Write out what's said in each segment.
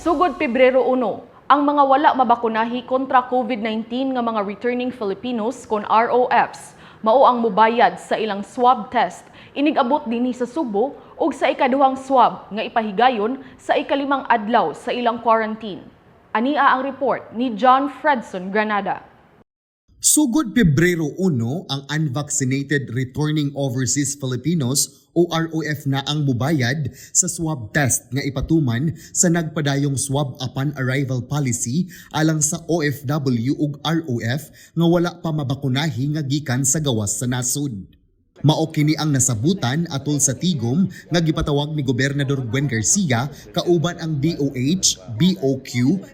Sugod Pebrero 1, ang mga wala mabakunahi kontra COVID-19 nga mga returning Filipinos kon ROFs mao ang mubayad sa ilang swab test inig-abot dinhi sa Sugbo ug sa ikaduhang swab nga ipahigayon sa ikalimang adlaw sa ilang quarantine. Ania ang report ni John Fredson Granada. Sugod Pebrero 1, ang unvaccinated returning overseas Filipinos o ROF na ang mubayad sa swab test nga ipatuman sa nagpadayong swab upon arrival policy alang sa OFW ug ROF nga wala pa mabakunahi nga gikan sa gawas sa nasod. Mao kini ang nasabutan atol sa tigom nga gipatawag ni Gobernador Gwen Garcia kauban ang DOH, BOQ,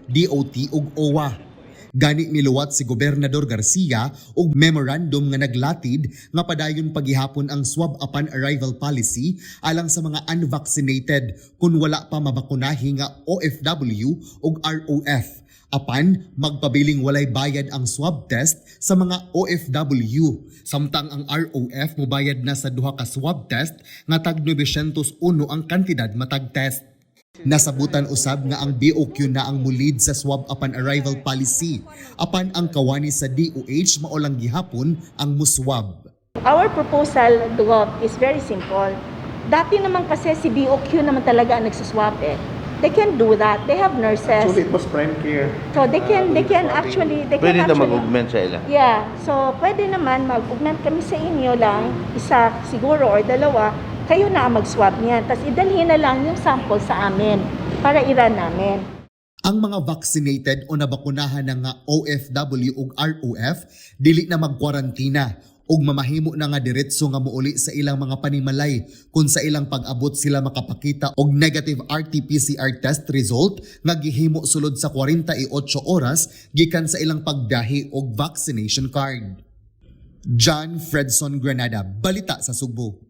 DOT ug OWWA. Gani miluwat si Gobernador Garcia og memorandum nga naglatid nga padayon pagihapon ang swab upon arrival policy alang sa mga unvaccinated kung wala pa mabakunahi nga OFW ug ROF. Apan magpabiling walay bayad ang swab test sa mga OFW. Samtang ang ROF mobayad na sa duha ka swab test nga tag 901 ang kantidad matag test. Nasabutan usab nga ang BOQ na ang mulid sa swab upon arrival policy. Apan ang kawani sa DOH mao lang gihapon ang muswab. Our proposal, Gov, is very simple. Dati naman kasi si BOQ naman talaga ang nagsuswab eh. They can do that. They have nurses. Actually, it was prime care. So they can Doing the actually they can Pwede na actually mag-augment sa ila. Yeah. So pwede naman mag-augment kami sa inyo lang, isa siguro or dalawa, kayo na ang mag-swab niyan. Tapos idalhin na lang yung sample sa amin para i-run namin. Ang mga vaccinated o nabakunahan na nga OFW ug ROF dili na magkwarantina ug mamahimo na nga diretso nga muuli sa ilang mga panimalay kung sa ilang pag-abot sila makapakita og negative RT-PCR test result nga gihimo sulod sa 48 oras gikan sa ilang pagdahi og vaccination card. John Fredson Granada, Balita sa Sugbo.